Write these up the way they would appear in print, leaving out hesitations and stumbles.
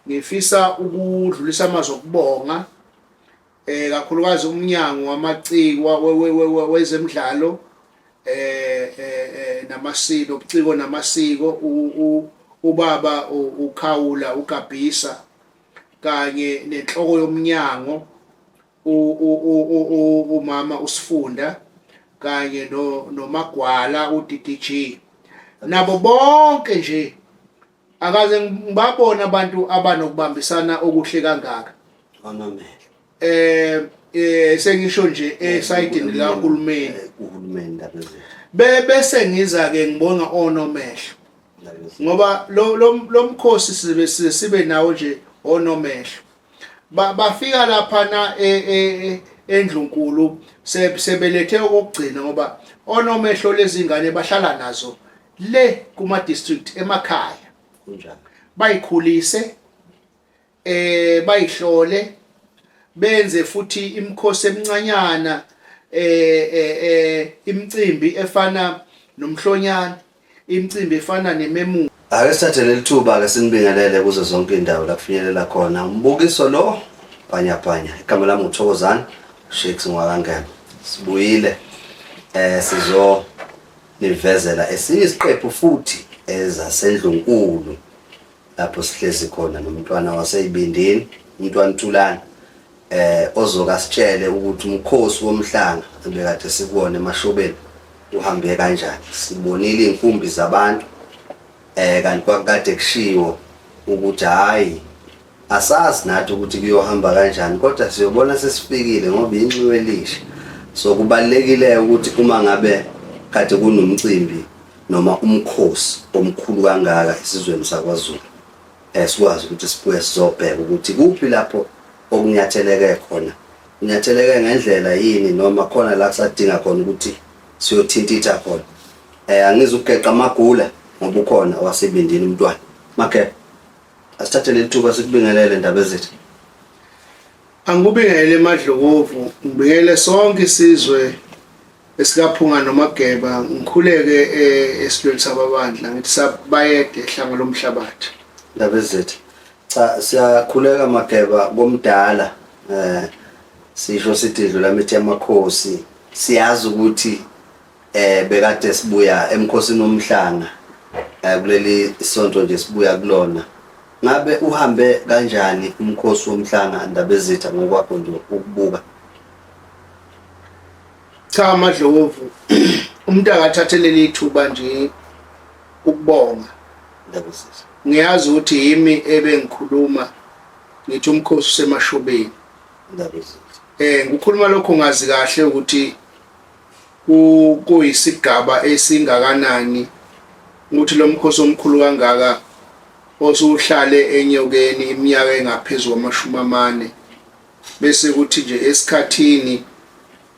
Ngifisa ukudlulisa amazwi okubonga eh kakhulukazi umnyango wamaciko wezemidlalo eh, eh, eh namasiko ubuciko namasiko ubaba uKhawula uGabhisa kanye nenhloko yomnyango umama uSifunda kanye no noMagwala uDDG nabo bonke nje akaze ngibabona abantu abanokubambisana okuhle kangaka. Onomehlo. Eh sengisho nje esayidini likahulumeni. Uhulumeni ndaba zethu. Bese ngiza ke ngibonga onomehlo. Ngoba lo lomkhosi sibe sibe nawo nje onomehlo. Bafika lapha na e, e, e, endlunkulu sebelethe okugcina ngoba onomehlo lezingane bahlala nazo le kuma district emakhaya. Kunjalo. Bayikhulise bayihlole benze futhi imikhosi emincanyana imicimbi efana nomhlonyana imicimbi efana nememulo. Ake sithathe leli thuba ke sinibingelele kuzo zonke indawo la kufinyelela khona umbukiso lo bhanyabhanya. Igama lami uThokozani Shakes ngwakaNgema. Sibuyile sizo nivezela esinye isiqephu futhi ezasendlunkulu lapho sihlezi khona nomntwana waseyibindini umntwana Thulani ozoka sitshele ukuthi umkhosi womhlanga ebekade sikuwona emashobeni uhambe kanjani. Sibonile inkumbi zabantu kanti kwakade kushiwo ukuthi hayi asazi nathi ukuthi kuyohamba kanjani kodwa siyobona sesifikile ngoba inxiwe elisha. So kubalekile ukuthi uma ngabe kade kunomcimbi noma umkhosi omkhulu kangaka esizweni sakwaZulu sikwazi ukuthi sibuye sizobheka ukuthi kuphi lapho okunyatheleke khona, kunyatheleke ngendlela yini noma khona la kusadinga khona ukuthi siyothintitha khona. Angizukugeqa amagula ngoba ukhona wasebindini umntwana. Makhe asithathe leli thuba sikubingelele ndaba ezethu. Angikubingelele Madlokovu, ngibingelele sonke isizwe esikaPhunga noMageba, ngikhuleke esilweni sababandla ngithi sabayede ehlanga lomhlabathi. Ndaba ezethu. Cha siyakhuleka Mageba komdala sisho sithi dlula mithi yamakhosi siyazi ukuthi bekade sibuya emkhosini womhlanga kuleli isonto nje sibuya kulona. Ngabe uhambe kanjani umkhosi womhlanga ndaba ezitha ngokwakho nje ukubuka? Cha Madlovu, umuntu akathathe leli thuba nje ukubonga. Ngiyazi ukuthi yimi ebengikhuluma ngithi umkhosi usemashobeni. Ngikukhuluma lokho ngazi kahle ukuthi kuyisigaba esingakanani ukuthi lo mkhosi omkhulu kangaka osuhlale enyokeni iminyaka engaphezulu kwamashumi amane bese kuthi nje esikhathini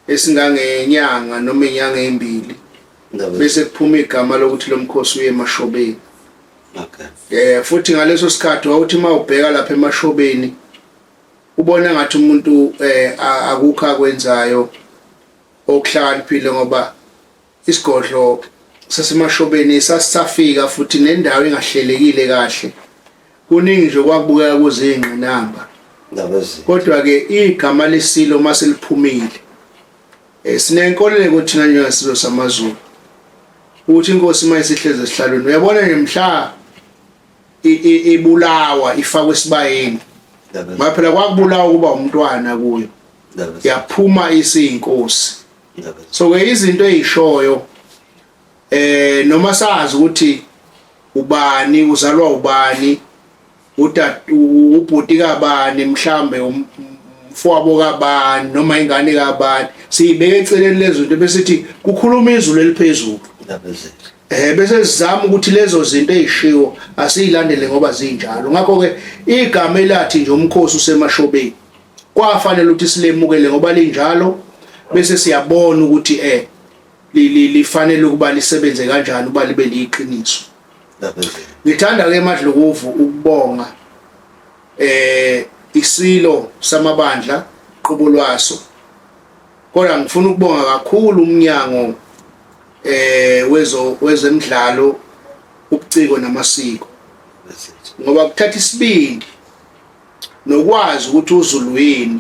esingangenyanga noma inyanga ezimbili bese kuphuma igama lokuthi lo mkhosi uye emashobeni. Okay. Futhi ngaleso sikhathi wawuthi mawubheka lapha emashobeni ubona ngathi umuntu akukho akwenzayo okuhlakaniphile ngoba isigodlo sasemashobeni sasisafika futhi nendawo engahlelekile kahle. Kuningi nje kwakubukeka kuzingqinamba. Kodwa ke igama lesilo mase liphumile sinenkolelo thina njengesizwe samaZulu ukuthi inkosi mayisihleze esihlalweni uyabona nje mhla ibulawa ifakwe esibayeni ngoba phela kwakubulawa kuba umntwana kuyo yaphuma isiyinkosi. So ke izinto ezishoyo noma sazi ukuthi ubani uzalwa ubani ubhuti kabani mhlambe umfowabo kabani noma ingane kabani siyibeke eceleni lezo zinto bese sithi kukhuluma izulu eliphezulu. Bese sizama ukuthi lezo zinto ezishiwo asiyilandele ngoba zinjalo. Ngakho ke igama elathi nje umkhosi usemashobeni kwafanele ukuthi silemukele ngoba linjalo bese siyabona ukuthi lifanele ukuba lisebenze kanjani uba libe liyiqiniso. Ngithanda ke Madlokovu ukubonga isilo samabandla qobo lwaso. Kodwa ngifuna ukubonga kakhulu umnyango wezemidlalo ubuciko namasiko. Ngoba kuthatha isibindi Nokwazi ukuthi uZulu yini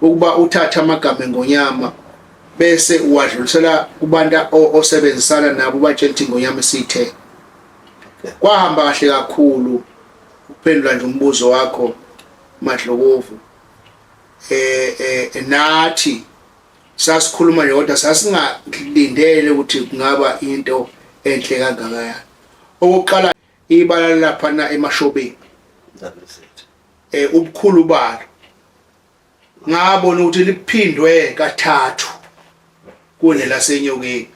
ukuba uthathe amagama engonyama bese uwadlulisela kubantu osebenzisana nabo ubatshela ukuthi ingonyama isithe. Kwahamba kahle kakhulu ukuphendula nje umbuzo wakho Madlokovu. Eh nathi sasikhuluma nje kodwa sasingalindele ukuthi kungaba into enhle kangakayani. Okokuqala ibala lapha na emashobeni. Ubukhulu balo ngabona ukuthi liphindwe kathathu kunelasenyokeni.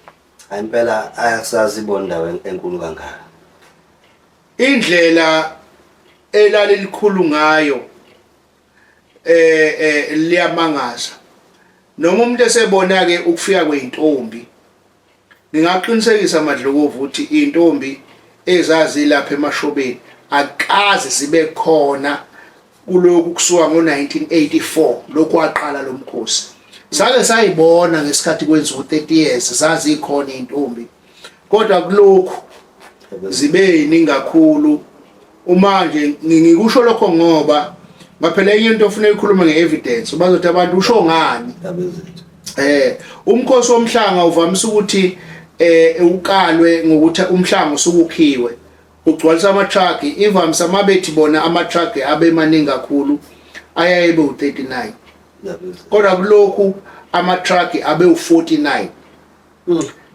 Hayi impela ayasazi ibona indawo enkulu kangaka. Indlela elalilikhulu ngayo liyamangaza. Noma umuntu esebona ke ukufika kweintombi Ngingaqinisekisa Madlokovu ukuthi izintombi ezazilapha emashobeni akaze zibe khona kulokhu kusuka ngo-1984 lokhu waqala lo mkhosi. Sake sayibona ngesikhathi kwenziwa u-30 years zazikhona izintombi kodwa kulokhu zibe yiningi kakhulu. Uma nje ngikusho lokho ngoba ngaphela enye into ofuna ikhulume nge-evidence bazothi abantu usho ngani. Umkhosi womhlanga uvamise ukuthi ukalwe ngokuthi umhlanga usukukhiwe ugcwalisa ama-truck. Ivamisa amabethi bona ama-truck abe maningi kakhulu ayaye ebe u-39, kodwa kulokhu ama-truck abe u-49.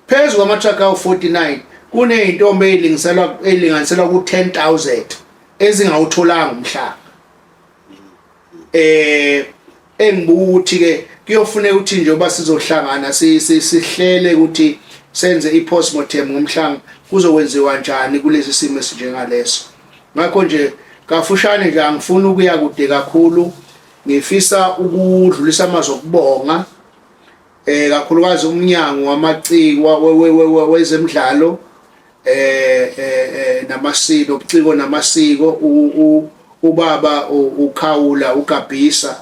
Phezu kwama-truck awu-49 kuney'ntombi ey'lingiselwa ey'linganiselwa ku-10,000 ezingawutholanga umhlanga. Engibuka ukuthi ke kuyofuneka ukuthi njengoba sizohlangana sihlele ukuthi senze i-postmortem ngomhlanga kuzokwenziwa njani kulesi simo esinjengaleso. Ngakho nje kafushane nje angifuni ukuya kude kakhulu, ngifisa ukudlulisa amazwi okubonga kakhulukazi umnyango wamaciko wezemidlalo namasiko, ubuciko namasiko, ubaba uKhawula uGabhisa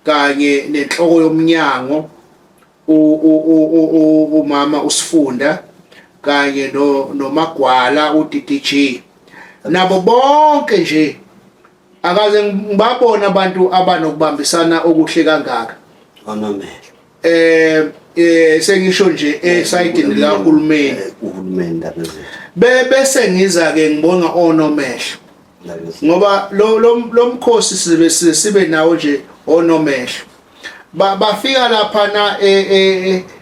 kanye nenhloko yomnyango umama uSifunda kanye noMagwala uDDG nabo bonke nje. Akaze ngibabona abantu abanokubambisana okuhle kangaka. Onomehlo. Sengisho nje esayidini likahulumeni. Uhulumeni ndaba ezethu. Bese ngiza ke ngibonga onomehlo. Ngoba lo lo mkhosi sibe sibe nawo nje onomehlo. Bafika lapha na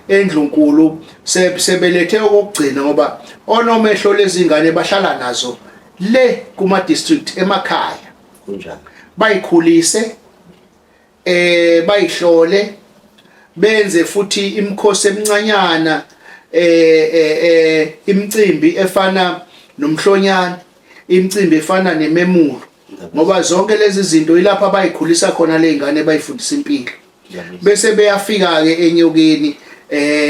endlunkulu sebelethe okugcina ngoba onomehlo lezingane bahlala nazo le kuma district emakhaya. Kunjalo. Bayikhulise bayihlole benze futhi imikhosi emincanyana imicimbi efana nomhlonyana, imicimbi efana nememulo, ngoba zonke lezi zinto ilapha abayikhulisa khona lezingane bayifundisa impilo. Bese beyafika ke enyokeni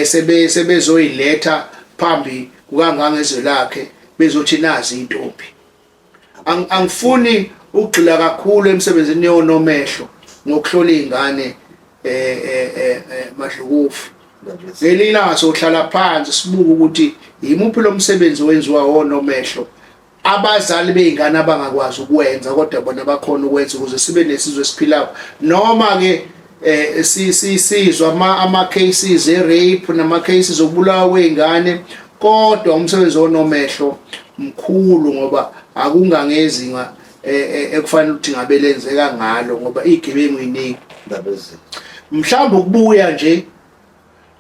sebe sebezoyiletha phambi kukaNgangezwe lakhe bezothi nazi intombi. Angifuni ukugxila kakhulu emsebenzini yonomehlo ngokuhlola izingane Madlukufu. Ngelinye ilanga sohlala phansi sibuke ukuthi yimuphi lo msebenzi wenziwa onomehlo abazali bey'ngane abangakwazi ukuwenza kodwa bona bakhona ukwenza ukuze sibe nesizwe esiphilayo. Noma ke sizwa ama cases e rape nama cases okubulawa kwey'ngane, kodwa umsebenzi onomehlo mkhulu ngoba akungangezinga ekufanele ukuthi ngabe lenzeka ngalo ngoba izigebengu iningi. Mhlawumbe ukubuya nje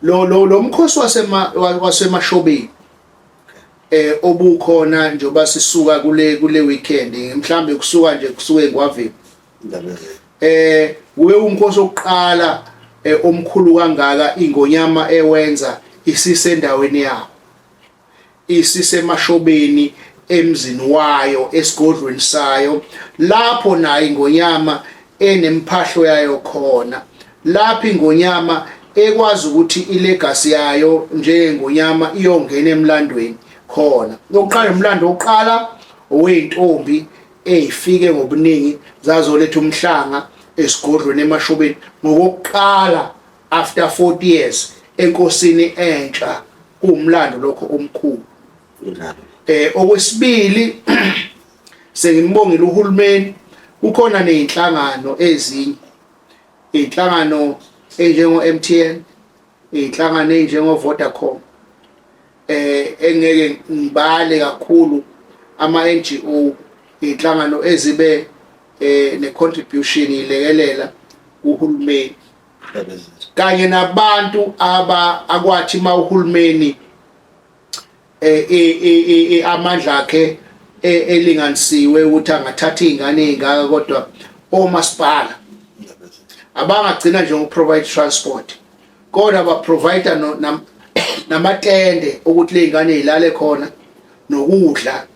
lo lo lo mkhosi wasemashobeni obukhona njengoba sisuka kule weekend, mhlambe kusuka nje kusuke ngwavini ube umkhosi oqala omkhulu kangaka ingonyama ewenza isisendaweni yawo, isisemashobeni emzini wayo, esigodlweni sayo, lapho nayo ingonyama enemphahlo yayo khona, lapho ingonyama ekwazi ukuthi ilegacy yayo njengengonyama iyongena emlandweni khona. Oqala umlando oqala oweyintombi eyifike ngobuningi zazoletha umhlanga esigodlweni emashobeni ngokokuqala after 40 years enkosini entsha. Kuwumlando lokho omkhulu. Okwesibili sengimbongile uhulumeni. Kukhona nezinhlangano ezinye, inhlangano enjengo MTN, inhlangano enjengo Vodacom, engeke ngibale kakhulu ama NGO, inhlangano ezibe ne contribution ilekelela uhulumeni kanye nabantu aba akwathi mawuhulumeni amandla akhe elinganisiwe ukuthi angathatha izingane ezingaka, kodwa omasipala abangagcina nje ngokuprovide transport, kodwa baprovide namatende ukuthi lezingane zilale khona, nokudla,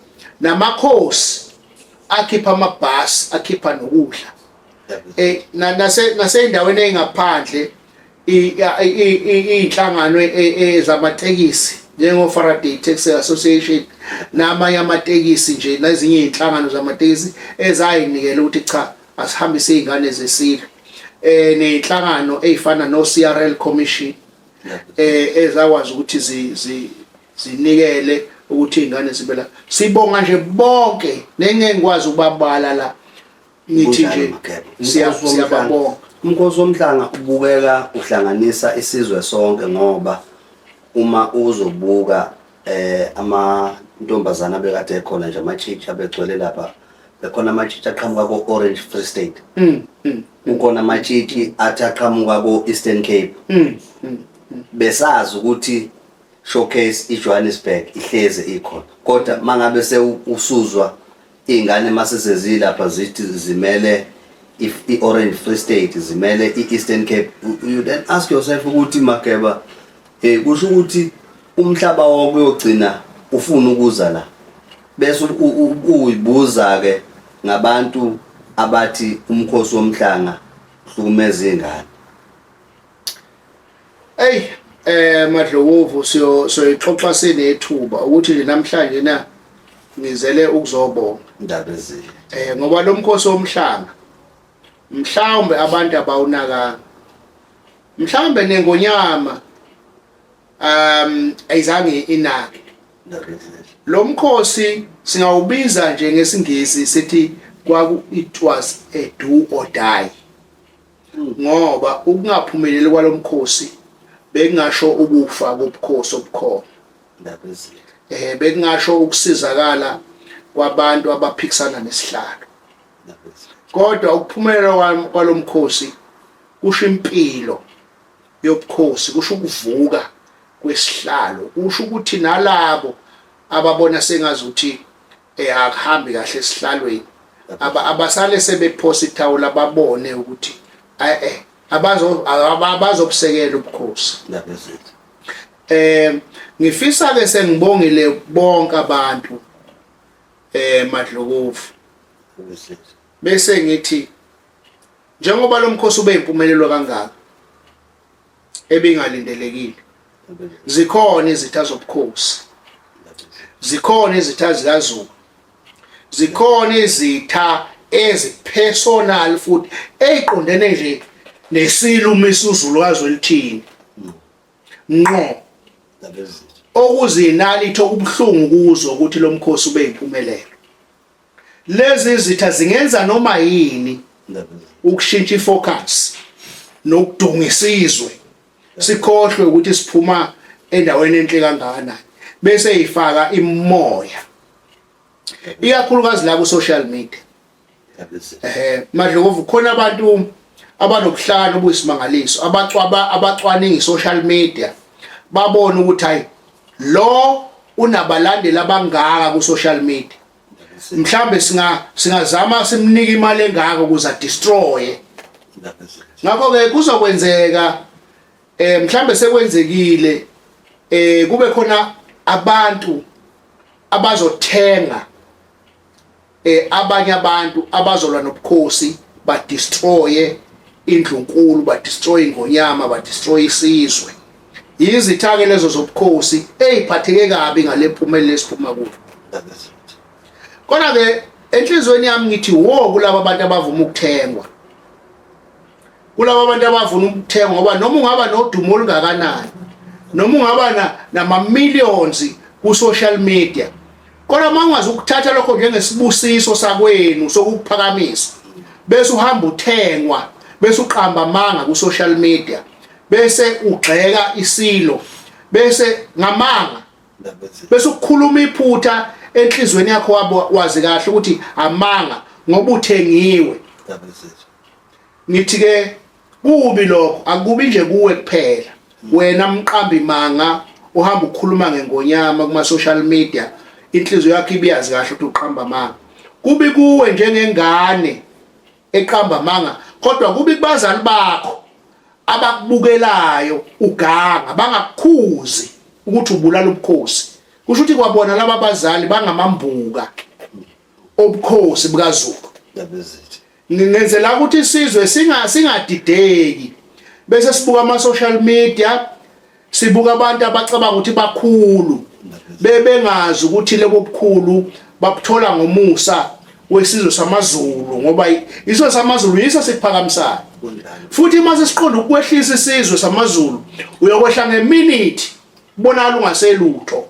namakhosi akhipha amabhasi, akhipha nokudla nase naseyindaweni engaphandle, iy'nhlangano zamatekisi njengo-Faraday Taxi Association namanye amatekisi nje nezinye iy'nhlangano zamatekisi ezayinikela ukuthi cha, asihambise iy'ngane zesilo, ney'nhlangano ey'fana no-CRL Commission ezakwazi ukuthi zinikele ukuthi iy'ngane zibe la. Sibonga nje bonke, nengeke ngikwazi ukubabala la, ngithi nje siyababonga. Umkhosi womhlanga ubukeka uhlanganisa isizwe sonke, ngoba uma uzobuka amantombazana abekade ekhona nje, amatshitshi abegcwele lapha, bekhona amatshitshi aqhamuka ko-Orange Free State, kukhona amatshitshi athi aqhamuka ko-Eastern Cape. Besazi ukuthi showcase iJohannesburg ihleze ikhona, kodwa mangabe usuzwa iy'ngane mase sezilapha zithi zimele i-Orange Free State, zimele i-Eastern Cape, you then ask yourself ukuthi Mageba, kusho ukuthi umhlaba wonke uyogcina ufuna ukuza la, bese uyibuza ke ngabantu abathi umkhosi womhlanga uhlukumeza izingane. Ey, Madlokovu, siyo soyixoxa sinethuba ukuthi nje namhlanje na ngizele ukuzobonga indaba ezinhle, ngoba lo mkhosi womhlanga mhlawumbe abantu abawunakanga, mhlawumbe nengonyama ayizange inake lo mkhosi. Singawubiza nje ngesingisi sithi kwaku it was a do or die, ngoba ukungaphumeleli kwalomkhosi bekungasho ukufa kobukhosi obukhona, bekungasho ukusizakala kwabantu abaphikisana nesihlalo. Kodwa ukuphumelela kwalomkhosi kusho impilo yobukhosi, kusho ukuvuka kwesihlalo, kusho ukuthi nalabo ababona sengazuthi akuhambi kahle esihlalweni, abasale sebephosa ithawula, babone ukuthi abazobusekela ubukhosi. Ngifisa ke sengibongile bonke abantu, Madlokovu, bese ngithi njengoba lo mkhosi ube impumelelo kangaka ebingalindelekile, zikhona izitha zobukhosi, zikhona izitha zikaZulu, zikhona izitha ezipersonal futhi eziqondene nje nesilo uMisuzulu kaZwelithini ngqo, okuzinalitho kubuhlungu kuzo ukuthi lo mkhosi ube impumelelo. Lezi izitha zingenza noma yini ukushintsha ifocus nokudunga isizwe, sikhohlwe ukuthi siphuma endaweni enhle kangakanani, bese ifaka imoya, ikakhulukazi la ku social media. Madlokovu, khona abantu abanobuhlakani obuyisimangaliso abacwaba abacwaninga i-social media, babona ukuthi hayi, lo unabalandeli abangaka ku social media, mhlambe singazama simnike imali engaka ukuze destroy. Ngakho ke kuzokwenzeka, mhlambe sekwenzekile, kube khona abantu abazothenga abanye abantu abazolwa nobukhosi, badestroye indlunkulu, badestroy ingonyama, badestroy isizwe. Yizitha ke lezo zobukhosi eyiphatheke kabi ngale mpumelelo esiphuma kuyo. Kodwa ke enhlizweni yami ngithi wo kulabo abantu abavuma ukuthengwa, kulabo abantu abavuna ukuthengwa, ngoba noma ungaba nodumo olungakanani, noma ungaba nama millions ku social media, kodwa uma ungazi ukuthatha lokho njengesibusiso sakwenu sokukuphakamisa. Bese uhamba uthengwa, bese uqamba amanga ku social media, bese ugxeka isilo, bese ngamanga, bese ukukhuluma iphutha enhlizweni yakho wabo wazi kahle ukuthi amanga ngoba uthengiwe. Ngithi ke kubi lokho, akubi nje kuwe kuphela wena mqambi manga uhamba ukhuluma ngengonyama kuma social media, inhliziyo yakho ibiyazi kahle ukuthi uqamba amanga. Kubi kuwe njengengane eqamba amanga, kodwa kubi kubazali bakho abakubukelayo uganga bangakukhuzi ukuthi ubulala ubukhosi. Kusho ukuthi kwabona laba bazali bangamambuka obukhosi bukaZulu. Ngingenzela ukuthi isizwe singadideki bese sibuka ama social media, sibuka abantu abacabanga ukuthi bakhulu bebengazi ukuthi lebo bukhulu babuthola ngomusa wesizwe samaZulu, ngoba isizwe samaZulu yiso siphakamisayo. Futhi uma sesiqonda ukwehlisa isizwe samaZulu, uyokwehla ngeminute kubonakala ungaselutho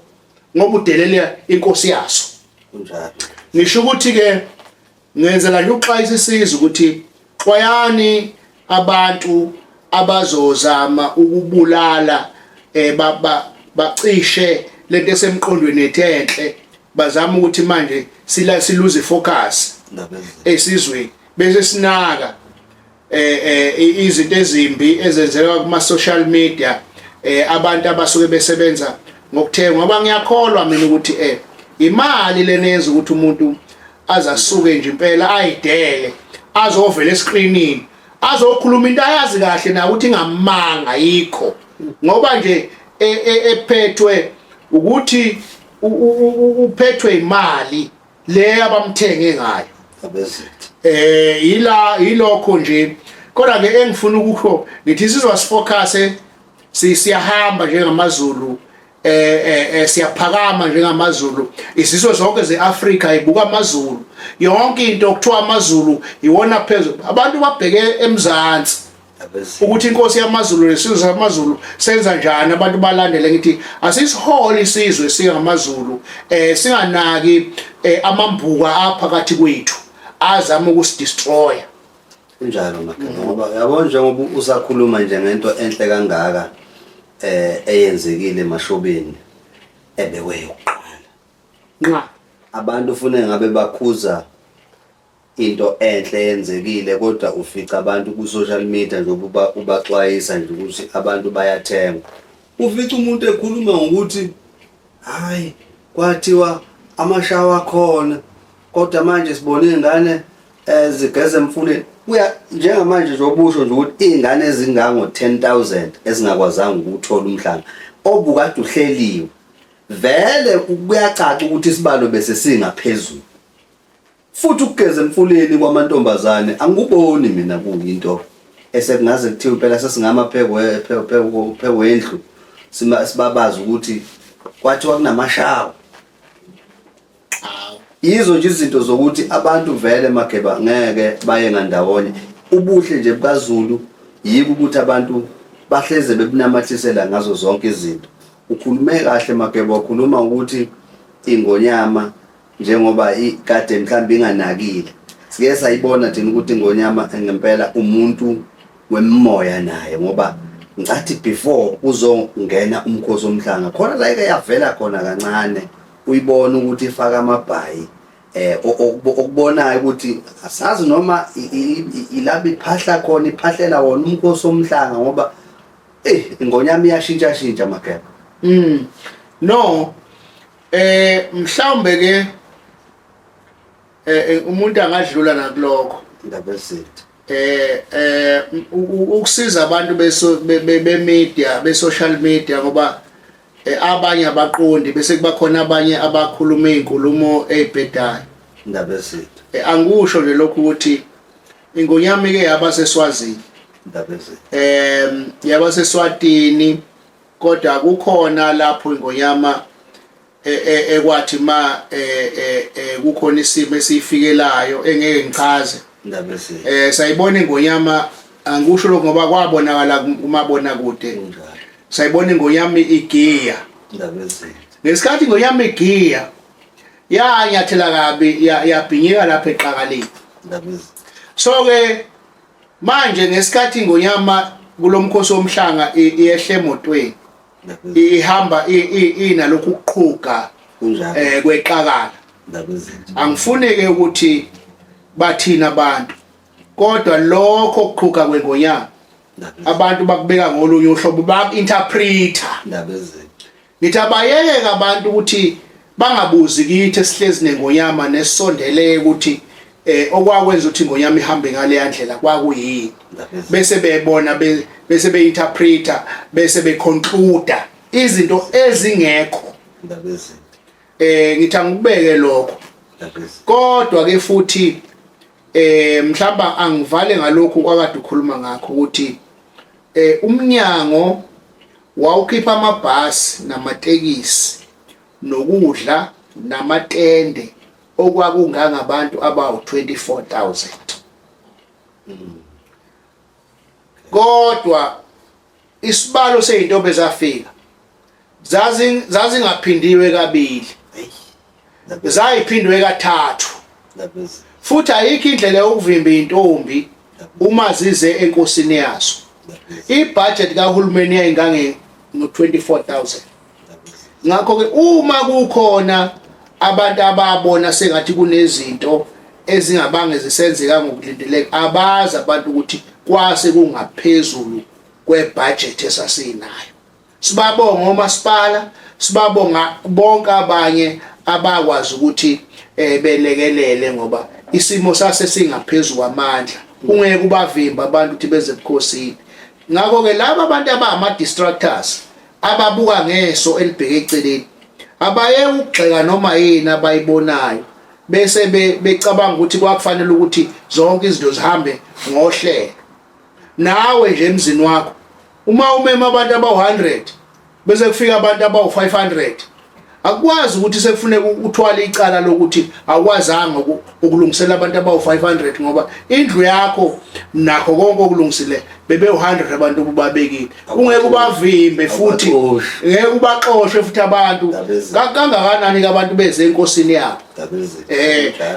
ngoba udelela inkosi yaso. Kunjalo. Ngisho ukuthi ke ngenzela nje ukuxwayisa isizwe ukuthi xwayani abantu abazozama ukubulala bacishe lento esemqondweni ethu enhle, bazama ukuthi manje sila siluze focus esizweni, bese sinaka izinto ezimbi ezenzeka kuma social media, abantu abasuke besebenza ngokuthenga. Ngoba ngiyakholwa mina ukuthi imali lenenza ukuthi umuntu azasuke nje impela ayidele azovela escreenini azokhuluma into ayazi kahle na ukuthi ingamanga yikho, ngoba nje ephethwe ukuthi uphethwe imali le abamthenge ngayo. Ila ilokho nje. Kodwa ke engifuna ukukho ngithi sizwa sifocus, siyahamba njengamaZulu, siyaphakama njengamaZulu. Izizwe zonke zeAfrika ibuka amaZulu, yonke into okuthiwa amaZulu iwona phezulu. Abantu babheke eMzansi ukuthi inkosi yamaZulu nesizwe samaZulu senza njani, abantu balandele. Ngithi asisihole isizwe singamaZulu, singanaki amambuka aphakathi kwethu azama ukusidestroya. Kunjalo Mageba, ngoba yabo njengoba usakhuluma nje ngento enhle kangaka eyenzekile emashobeni ebekwe yokuqala. Nqa abantu ufune ngabe bakhuza into enhle eyenzekile, kodwa ufica abantu ku-social media njengoba ubaxwayisa nje ukuthi abantu bayathengwa. Ufica umuntu ekhuluma ngokuthi hayi kwathiwa amashawa akhona, kodwa manje sibone iy'ngane zigeza emfuleni. Kuya njengamanje nje obusho nje ukuthi iy'ngane ezingango-10,000 ezingakwazanga ukuthola umhlanga obukade uhleliwe, vele kuyacaca ukuthi isibalo bese singaphezulu. Futhi ukugeza emfuleni kwamantombazane angikuboni mina kuyinto esekungaze kuthiwe impela sesingama phekwendlu sibabaza ukuthi kwathiwa kunamashawa. Yizo nje izinto zokuthi abantu vele Mageba ngeke baye ngandawonye. Ubuhle nje bukaZulu yiko ukuthi abantu bahleze bebunamathisela ngazo zonke izinto. Ukhulume kahle Mageba, wakhuluma ukuthi ingonyama njengoba kade mhlawumbe inganakile, sike sayibona thina ukuthi ingonyama ngempela umuntu wemimoya naye, ngoba ngicathi before uzongena umkhosi womhlanga khona la ike yavela khona kancane, uyibona ukuthi ifaka amabhayi okubonayo ukuthi asazi noma ilapho iphahla khona, iphahlela wona umkhosi womhlanga, ngoba ingonyama iyashintsha shintsha Mageba. No, mhlawumbe ke umuntu angadlula nakulokho. Indaba ezinto. Ukusiza abantu be media, be social media, ngoba abanye abaqondi, bese kuba khona abanye abakhuluma izinkulumo ezibhedayo. Indaba ezinto. Angikusho nje lokhu ukuthi ingonyama ke yabaseswazini. Indaba ezinto. Yabaseswatini, kodwa kukhona lapho ingonyama ekwathi ma kukhona isimo esiyifikelayo engeke ngichaze. Indaba ezinto. Sayibona ingonyama, angikusho lokho ngoba kwabonakala kumabona kude. Sayibona ingonyama igiya. Indaba ezinto. Ngesikhathi ingonyama igiya yanyathela kabi, yabhinyika lapha eqakaleni. Indaba ezinto. So ke manje ngesikhathi ingonyama kulomkhosi womhlanga iyehle emotweni ihamba inalokhu kuqhuga kweqakala. Angifuni ke ukuthi bathina abantu kodwa lokho kuqhuga kwengonyama abantu bakubeka ngolunye uhlobo baku-interpreter. Ngithi abayeke abantu ukuthi bangabuzi kithi esihlezi nengonyama nesondele ukuthi okwakwenza ukuthi ingonyama ihambe ngale ndlela kwakuyini, bese bebona bese beinterpreter bese beconclude izinto ezingekho. Ngithi angikubeke lokho, kodwa ke futhi mhlamba angivale ngalokhu kwakade ukhuluma ngakho ukuthi umnyango wawukhipha amabhasi namatekisi nokudla namatende okwakungangabantu abawu-24,000. Kodwa isibalo seyintombi ezafika zazingaphindiwe kabili, zayiphindwe kathathu. Futhi ayikho indlela yokuvimba intombi uma zize enkosini yazo. Ibudget kahulumeni yayingange no-24,000. Ngakho ke uma kukhona abantu ababona sengathi kunezinto ezingabange zisenzeka ngokulindeleka, abazi abantu ukuthi kwase kungaphezulu kwebudget esasinayo. Sibabonga omasipala, sibabonga bonke abanye abakwazi ukuthi belekelele ngoba isimo sase singaphezulu kwamandla, ungeke ubavimba abantu ukuthi beze ebukhosini. Ngakho ke laba abantu abama distractors ababuka ngeso elibheke eceleni abaye ukugxeka noma yini abayibonayo bese becabanga ukuthi kwakufanele ukuthi zonke izinto zihambe ngohlelo. Nawe nje emzini wakho uma umema abantu abawu-100 bese kufika abantu abawu-500, akukwazi ukuthi sekufuneka uthwale icala lokuthi awukwazanga ukulungisela abantu abawu-500 ngoba indlu yakho nakho konke okulungisile bebe-100 abantu obubabekile. Ungeke ubavimbe futhi ngeke ubaxoshe futhi abantu kangakanani ke abantu beze enkosini yabo.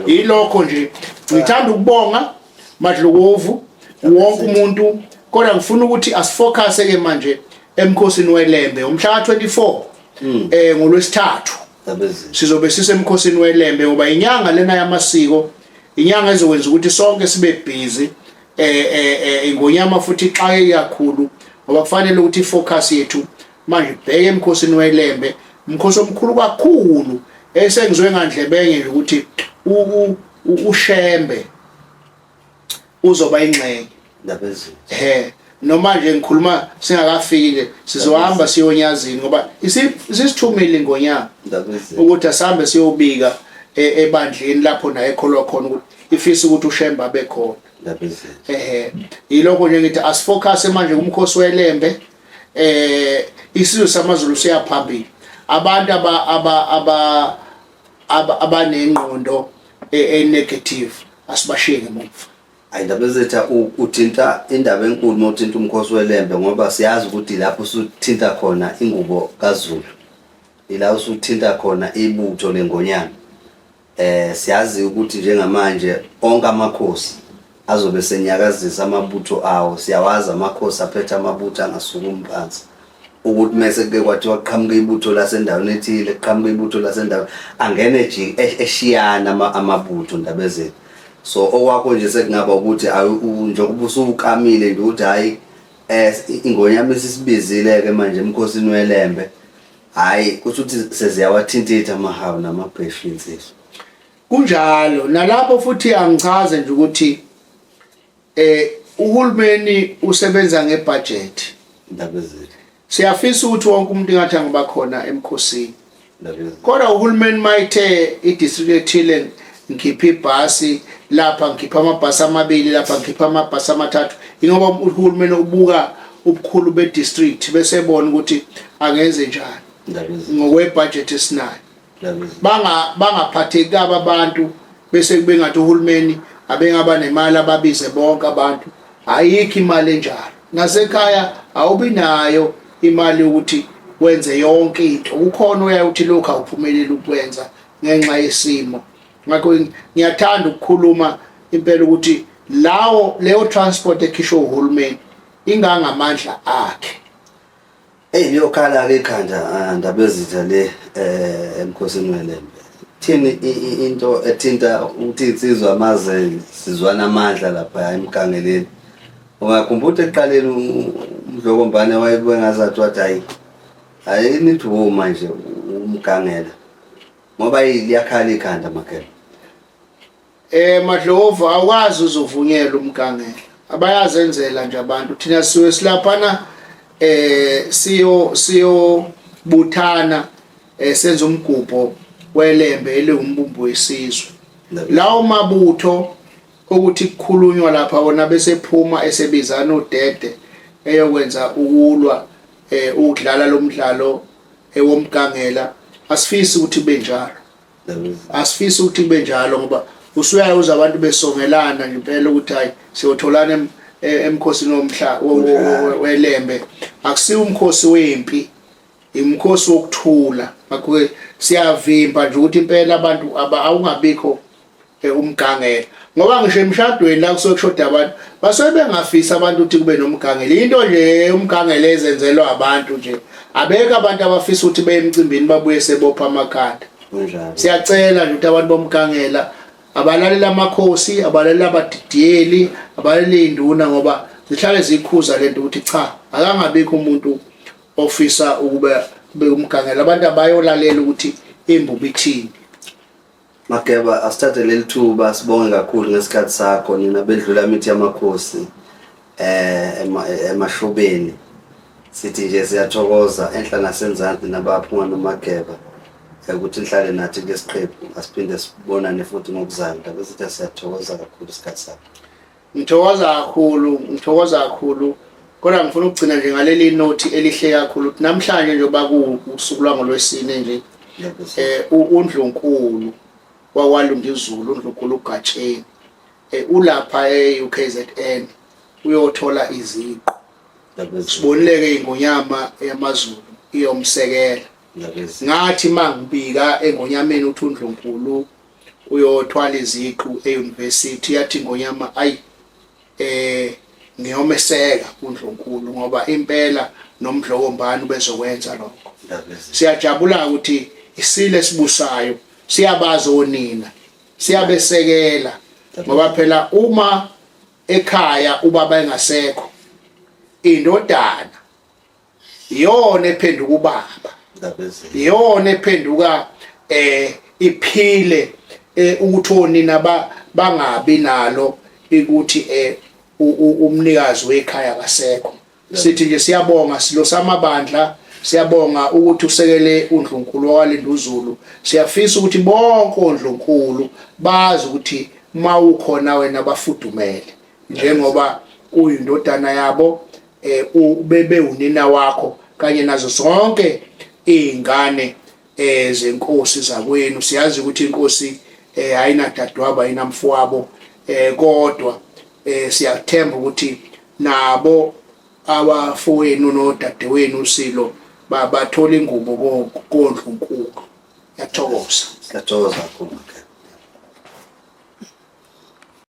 Yilokho nje ngithanda ukubonga Madlokovu wonke umuntu, kodwa ngifuna ukuthi asifocus ke manje emkhosini weLembe umhla ka-24 ngolwesithathu sizobe sisemkhosini weLembe ngoba inyanga lena yamasiko, inyanga ezokwenza ukuthi sonke sibe busy. Ingonyama futhi ixake kakhulu ngoba kufanele ukuthi ifocus yethu manje ibheke emkhosini weLembe, umkhosi omkhulu kakhulu esengizwe ngandlebenye nje ukuthi uShembe uzoba ingxenye. Noma nje ngikhuluma singakafiki nje sizohamba siyonyazini ngoba isisithumile ingonyama ukuthi asihambe siyobika ebandleni lapho naye ekholwa khona ukuthi ifisa ukuthi uShembe abe khona. Yilokho nje ngithi asifocus manje kumkhosi weLembe. Isizwe samaZulu siyaphambili, abantu abanengqondo e-negative asibashiye ngemuva. Hayi Ndabezitha, uthinta indaba enkulu uma uthinta umkhosi weLembe ngoba siyazi ukuthi lapho usuthinta khona ingubo kaZulu, ila usuthinta khona ibutho lengonyama. Siyazi ukuthi njengamanje onke amakhosi azobe senyakazisa amabutho awo, siyawazi amakhosi aphethe amabutho angasukumi phansi. Ukuthi mese kuke kwathiwa kuqhamuka ibutho lasendaweni ethile, kuqhamuka ibutho lasendaweni, angene eshiyana amabutho Ndabezitha. So okwakho nje sekungaba ukuthi njengoba usukamile nje ukuthi hhayi ingonyama isisibizile-ke manje emkhosini weLembe, hhayi kusho ukuthi seziyawathintitha amahawu namabheshu insizwa. Kunjalo nalapho futhi angichaze nje ukuthi uhulumeni usebenza ngebudget. Ndabezitha. Siyafisa ukuthi wonke umuntu ngathi angaba khona emkhosini. Kodwa uhulumeni mayithe idistrict ethile ngikhipha ibhasi lapha, ngikhipha amabhasi amabili lapha, ngikhipha amabhasi amathathu, ingoba uhulumeni ubuka ubukhulu bedistrict bese ebona ukuthi angenze njani ngokwebudget esinayo. Bangaphatheki kabi abantu bese kube ngathi uhulumeni abengaba nemali ababize bonke abantu. Ayikho imali enjalo. Nasekhaya awubi nayo imali yokuthi wenze yonke into. Kukhona uyaye uthi lokhu awuphumeleli ukwenza ngenxa yesimo. Ngakho ngiyathanda ukukhuluma impela ukuthi Lawo leyo transport ekhishwe uhulumeni ingangamandla akhe. Eyi liyokhala-ke ikhanda ah, ndabezitha le eh, emkhosini weLembe. Thini into ethinta ukuthi insizwa maze sizwana amandla lapha emgangeleni. Ungakhumbula ukuthi ekuqaleni uMdlokombane wayebuke ngazathi wathi hayi hayi nithi wo manje umgangela ngoba liyakhala ikhanda makela. Eh Madlovu awukwazi uzovunyelwa umgangela. Abayazenzela nje abantu. Thina siwe silaphana eh siyo siyo buthana eh senza umgubho welembe eliwumbumbu wesizwe. Lawo mabutho ukuthi kukhulunywa lapha wona bese phuma esebizana udede eyokwenza ukulwa eh ukudlala lomdlalo ewomgangela asifisi ukuthi benjalo. Asifisi ukuthi kube njalo ngoba usuyayoza abantu besongelana nje impela ukuthi hayi siyotholana emkhosini womhla welembe. Akusiwo umkhosi wempi, imkhosi wokuthula. Ngakho-ke siyavimba nje ukuthi impela abantu awungabikho umgangela ngoba ngisho emshadweni la kusuke kushoda abantu basuke bengafisi abantu ukuthi kube nomgangela. Into nje umgangela ezenzelwa abantu nje, abekho abantu abafisa ukuthi beye emcimbini babuye sebopha amakhanda. Siyacela nje ukuthi abantu bomgangela abalalela amakhosi, abalalela abadidiyeli, abalalela iy'nduna ngoba zihlale zikhuza lento ukuthi cha, akangabikho umuntu ofisa ukuba kube umgangela. Abantu abayolalela ukuthi imbubo ithini. Mageba, asithathe leli thuba sibonge kakhulu ngesikhathi sakho nina bedlula imithi yamakhosi eh emashobeni. Sithi nje siyathokoza enhla nasenzansi nabaphunga noMageba ukuthi nihlale nathi kulesiqephu, asiphinde sibonane futhi ngokuzayo. Ndaba sithi siyathokoza kakhulu isikhathi sakho. Ngithokoza kakhulu, ngithokoza kakhulu. Kodwa ngifuna ukugcina nje ngaleli nothi elihle kakhulu ukuthi namhlanje njengoba kuwusuku lwangolwesine nje uNdlunkulu wakwaLundizulu, uNdlunkulu uGatsheni ulapha e-UKZN uyothola iziqu. Sibonile-ke iNgonyama yamaZulu iyomsekela. Ngathi mangibika eNgonyameni uthi uNdlunkulu uyothwala iziqu e-university, yathi iNgonyama ayi ngiyomeseka uNdlunkulu ngoba impela noMdlokombane ubezokwenza lokho. Siyajabula ukuthi isilo esibusayo siyabazi onina, siyabesekela ngoba phela uma ekhaya ubaba engasekho indodana iyona ephenduka ubaba, iyona ephenduka iphile ukuthi onina bangabi nalo ukuthi umnikazi wekhaya akasekho. Sithi nje siyabonga silo samabandla, siyabonga ukuthi usekele uNdlunkulu wakwaLinduzulu. Siyafisa ukuthi bonke oNdlunkulu bazi ukuthi mawukhona wena bafudumele njengoba uyindodana yabo, ubebe unina wakho kanye nazo zonke izingane zenkosi zakwenu. Siyazi ukuthi inkosi ayinadadewabo, ayinamfowabo, kodwa siyathemba ukuthi nabo abafowenu nodadewenu silo bathola ingubo koNdlunkulu. Ngiyathokoza. Siyathokoza kakhulu.